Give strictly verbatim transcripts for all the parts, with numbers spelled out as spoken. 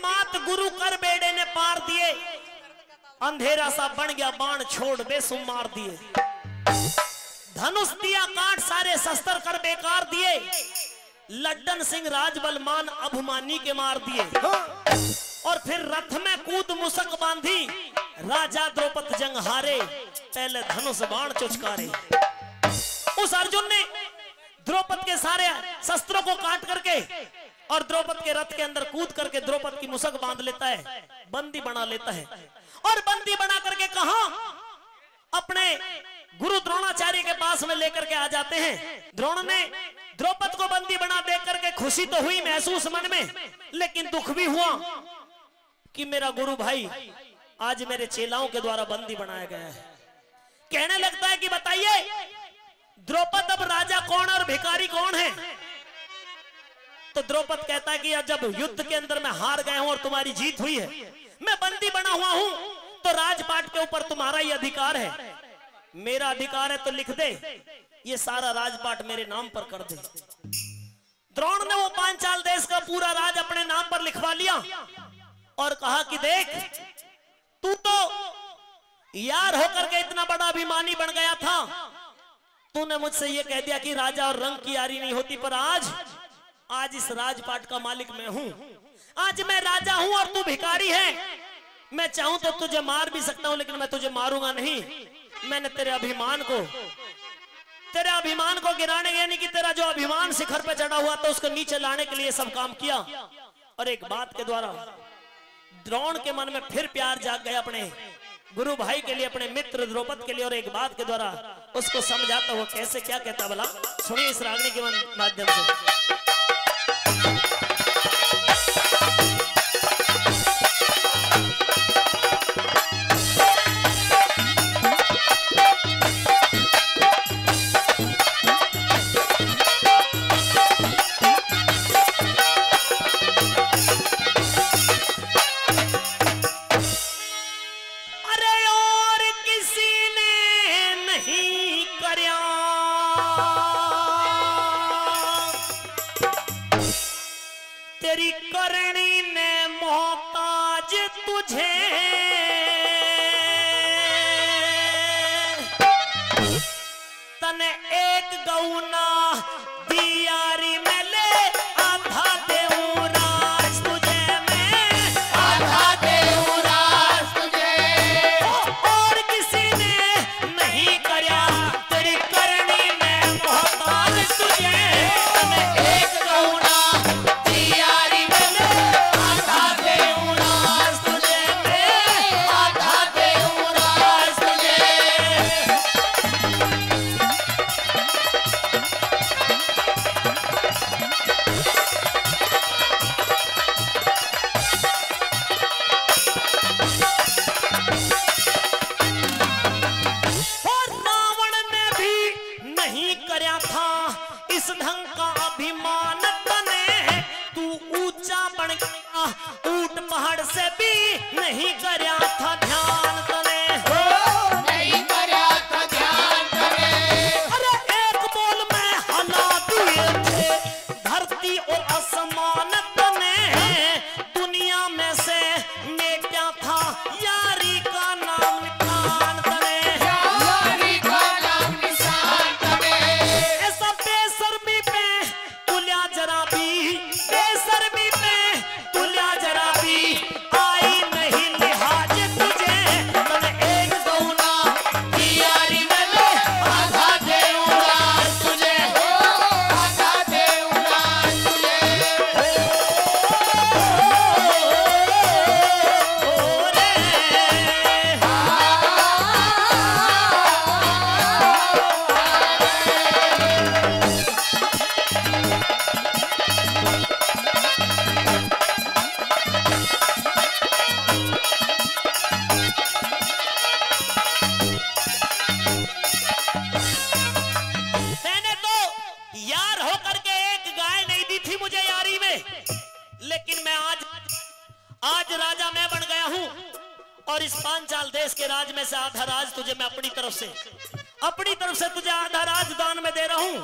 मात गुरु कर बेड़े ने पार दिए, अंधेरा सा बन गया बाण छोड़ बेसुमार दिए। धनुष दिया काट सारे शस्त्र कर बेकार दिए, लड्डन सिंह राजबल मान अभिमानी के मार दिए। हाँ। और फिर रथ में कूद मुसक बांधी, राजा द्रौपद जंग हारे, पहले धनुष बाण चुचकारे। उस अर्जुन ने द्रौपद के सारे शस्त्रों को काट करके और द्रौपद के रथ के अंदर कूद करके द्रौपद की मुसक बांध लेता है, बंदी बना लेता है। और बंदी बना करके कहा, अपने गुरु द्रोणाचार्य के पास में लेकर के आ जाते हैं। द्रोण ने द्रौपद को बंदी बना देख करके खुशी तो हुई महसूस मन में, लेकिन दुख भी हुआ कि मेरा गुरु भाई आज मेरे चेलाओं के द्वारा बंदी बनाया गया है। कहने लगता है कि बताइए, द्रौपद, अब राजा कौन और भिखारी कौन है? तो द्रौपद कहता है कि यार, जब युद्ध के अंदर मैं हार गया हूं और तुम्हारी जीत हुई है, मैं बंदी बना हुआ हूं, तो राजपाट के ऊपर तुम्हारा ही अधिकार है। मेरा अधिकार है तो लिख दे, ये सारा राजपाट मेरे नाम पर कर दे। द्रोण ने वो पांचाल देश का पूरा राज अपने नाम पर लिखवा लिया और कहा कि देख, तू तो यार होकर के इतना बड़ा अभिमानी बन गया था, तूने मुझसे ये कह दिया कि राजा और रंक की यारी नहीं होती, पर आज, आज इस राजपाट का मालिक मैं हूं। आज मैं राजा हूं और तू भिखारी है। मैं चाहूं तो तुझे मार भी सकता हूं, लेकिन मैं तुझे मारूंगा नहीं। मैंने तेरे अभिमान को, तेरे अभिमान को गिराने, यानी कि तेरा जो अभिमान शिखर पे चढ़ा हुआ था, उसको नीचे लाने के लिए सब काम किया। और एक बात के द्वारा द्रोण के मन में फिर प्यार जाग गया अपने गुरु भाई के लिए, अपने मित्र द्रौपद के लिए। और एक बात के द्वारा उसको समझाता हुआ कैसे क्या कहता भला, सुनिए इस रागनी के मन-, माध्यम से। अरे और किसी ने नहीं करया, तेरी करनी ने मोहताज तुझे। तने एक गऊ ना दी यारी में ले, आधा देऊं राज तुझे मैं, आधा देऊं राज तुझे। ओ, और किसी ने नहीं करया तेरी करनी में मोहताज तुझे। तने एक गऊ ना दी यारी में ले, आधा देऊं राज तुझे मैं, आधा देऊं राज तुझे। और रावण ने भी नहीं करया था इस ढंग का अभिमान तने, तू ऊंचा बन गया, ऊंट पहाड़ से भी नहीं करया था ध्यान तने। ओ, नहीं करया था ध्यान तने। अरे एक बोल में हला दिए थे धरती और आसमान तने, दुनिया में से मेटा था यारी का नाम निशान तने। यारी का नाम निशान तने। ऐसा बेशर्मी पे तुल्या जरा भी, बेशर्मी पे तुल्या जरा भी, आई नहीं लिहाज तुझे। तने एक गऊ ना दी यारी में ले, आधा देऊं राज तुझे, आधा देऊं राज तुझे। मैंने तो यार होकर के एक गाय नहीं दी थी मुझे यारी में, लेकिन मैं आज, आज राजा मैं बन गया हूं और इस पांचाल देश के राज में से आधा राज तुझे मैं अपनी तरफ से, अपनी तरफ से तुझे आधा राज दान में दे रहा हूं।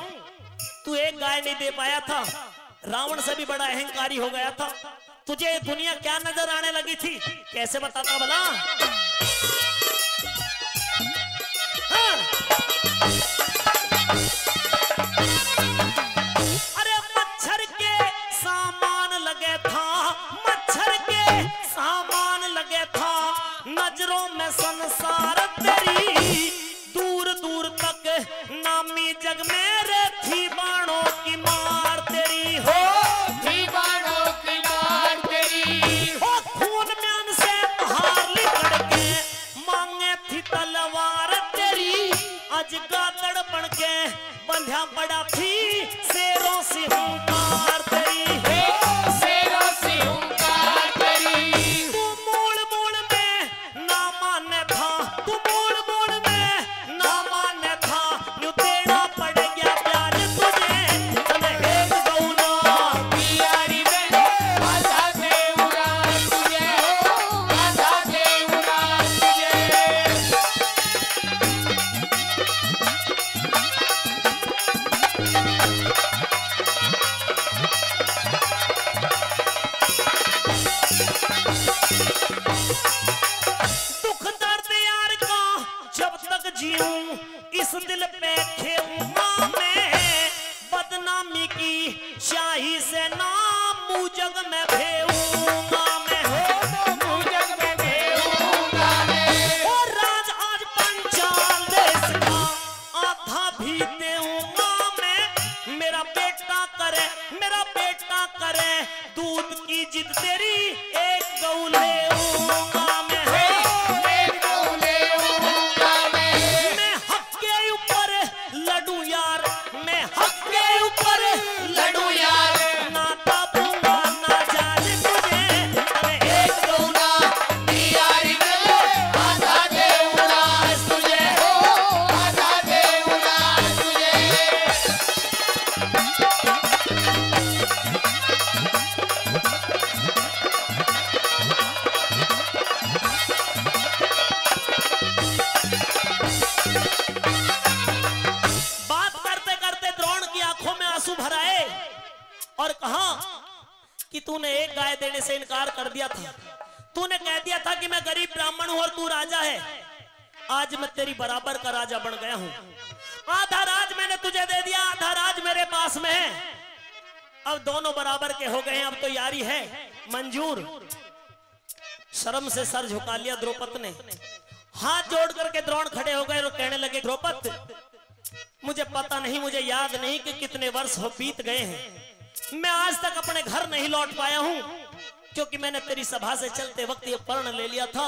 तू एक गाय नहीं दे पाया था, रावण से भी बड़ा अहंकारी हो गया था। तुझे ये दुनिया क्या नजर आने लगी थी, कैसे बताता भला? हाँ। अरे मच्छर के सामान लगे था, मच्छर के सामान लगे था, नजरों में संसार तेरी, दूर दूर तक नामी जग में रे थी बाणों की मार तेरी हो। थी बाणों की मार तेरी। हो खून म्यान से बाहर लिकड़ के मांगे थी तलवार तेरी। आज गादड़ बन के बंध्या पड़ा थी शेरों सी हुंकार तेरी। हो शेरों सी हुंकार तेरी। तू मूल मूल में ना माने था, तू मूल मूल में ना माने था, न्यू देना पड़ गया प्यार तुझे। तने एक गौना प्यारी में आधा देवरा तुझे, आधा देवरा तुझे। दुख दर्द यार का जब तक जीऊं, इस दिल पे खेऊंगा मैं। बदनामी की स्याही से नाम मुंह जग में भेऊंगा मैं। हो, मुंह जग में भेऊंगा मैं। और राज आज पंचाल देश का आधा भी देऊंगा मैं। मेरा बेटा करे, मेरा बेटा करे दूध की जिद तेरी, एक गऊ लेऊंगा मैं। एक गऊ लेऊंगा मैं। मैं हक के ऊपर लड़ूं यार, मैं हक के ऊपर लड़ूं यार। ना दाबूंगा ना जान तुझे, अरे एक गऊ ना यारी में आधा देवरा तुझे, हो आधा देवरा तुझे। बात करते करते द्रोण की आंखों में आंसू भर आए और कहा कि तूने एक गाय देने से इनकार कर दिया था, तूने कह दिया था कि मैं गरीब ब्राह्मण हूं और तू राजा है। आज मैं तेरी बराबर का राजा बन गया हूं। आधा राज मैंने तुझे दे दिया, आधा राज मेरे पास में है। अब दोनों बराबर के हो गए हैं, अब तो यारी है मंजूर। शर्म से सर झुका लिया द्रौपद ने। हाथ जोड़ करके द्रोण खड़े हो गए और कहने लगे, द्रौपद, मुझे पता नहीं, मुझे याद नहीं कि कितने वर्ष हो बीत गए हैं, मैं आज तक अपने घर नहीं लौट पाया हूं, क्योंकि मैंने तेरी सभा से चलते वक्त ये प्रण ले लिया था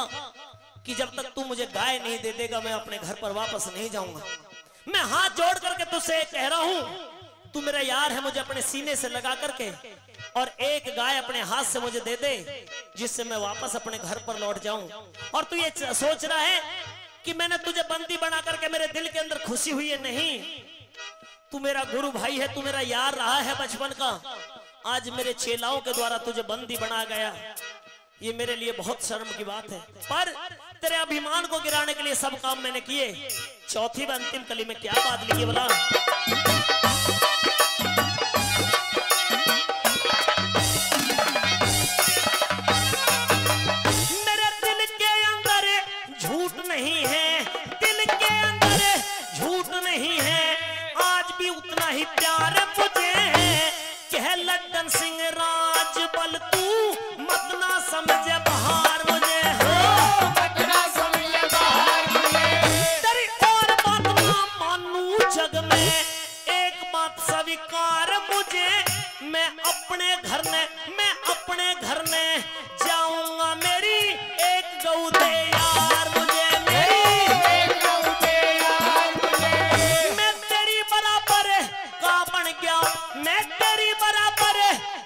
कि जब तक तू मुझे गाय नहीं दे देगा, मैं अपने घर पर वापस नहीं जाऊंगा। मैं हाथ जोड़ करके तुझसे कह रहा हूं, तू मेरा यार है, मुझे अपने सीने से लगा करके और एक गाय अपने हाथ से मुझे दे दे, जिससे मैं वापस अपने घर पर लौट जाऊं। और तू ये च-, सोच रहा है कि मैंने तुझे बंदी बना करके मेरे दिल के अंदर खुशी हुई है, नहीं। तू मेरा गुरु भाई है, तू मेरा यार रहा है बचपन का। आज मेरे चेलाओं के द्वारा तुझे बंदी बना गया, ये मेरे लिए बहुत शर्म की बात है, पर तेरे अभिमान को गिराने के लिए सब काम मैंने किए। चौथी व अंतिम कली में क्या बात लिखी बोला? मेरे दिल के अंदर झूठ नहीं है, दिल के अंदर झूठ नहीं है, आज भी उतना ही प्यार मुझे। कह लड्डन सिंह राज बल तू, मत ना समझ बाहर मुझे, हाँ। मत ना समझ बाहर मुझे। तेरी और बात ना मानू जग में, एक बात स्वीकार मुझे, मैं अपने घर ने, मैं अपने घर ने जाऊंगा मेरी एक गऊ दे यार मुझे, मेरी एक गऊ दे यार मुझे। मैं तेरी बराबर का बन गया, मैं तेरी बराबर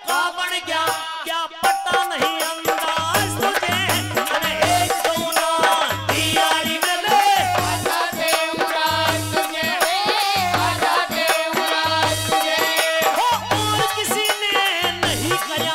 का बन गया, क्या पता नहीं अंदाज तुझे। अरे एक गऊ ना यारी में ले, आजा देवराज तुझे, आजा देवराज तुझे। हो और किसी ने नहीं करया